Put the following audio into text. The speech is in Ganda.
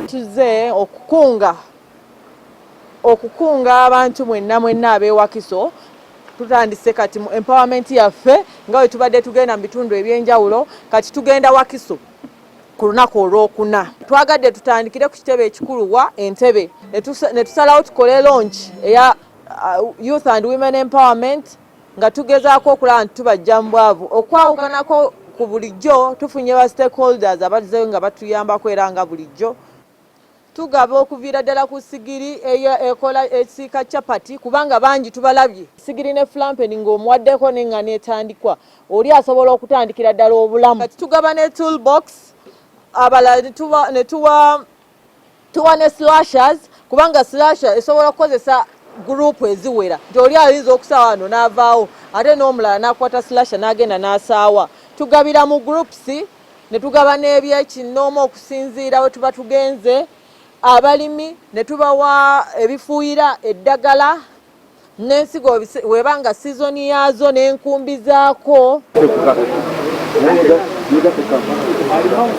Tuzze okukunga abantu mwenna mwenna ab'ewakiso. Tutandise kati mu empowerment yaffe nga bwe tubadde tugenda mu bitundu ebyenjawulo. Kati tugenda Wakiso ku lunaku olwokuna. Twagadde tutandikire ku kitebe ekikulu wa Entebe, ne tusalawo tukole launch eya Youth and Women Empowerment, nga tugezaako okulaba nti tubajja mu bwavu. Okwawukanako ku bulijjo, tufunye ba stakeholders abazze nga batuyambako, era nga bulijjo tugaba okuviira ddala ku sigiri ekola esiika chapati, kubanga bangi tubalabye sigiri ne flampeni ng'omuwaddeko n'eŋŋano etandikwa, oli asobola okutandikira ddala obulamu. Kati tugaba ne toolbox, abalala ne tuwa tuwa ne slashers, kubanga slasher esobola okukozesa group eziwera, nti oli ayinza okusaawa wano n'avaawo, ate n'omulala n'akwata slasher n'agenda n'asaawa. Tugabira mu groups, ne tugaba n'ebyekinnoomu okusinziira we tuba tugenze. Abalimi ne tubawa ebifuuyira, eddagala n'ensigo weba nga sizoni yaazo n'enkumbi zaako.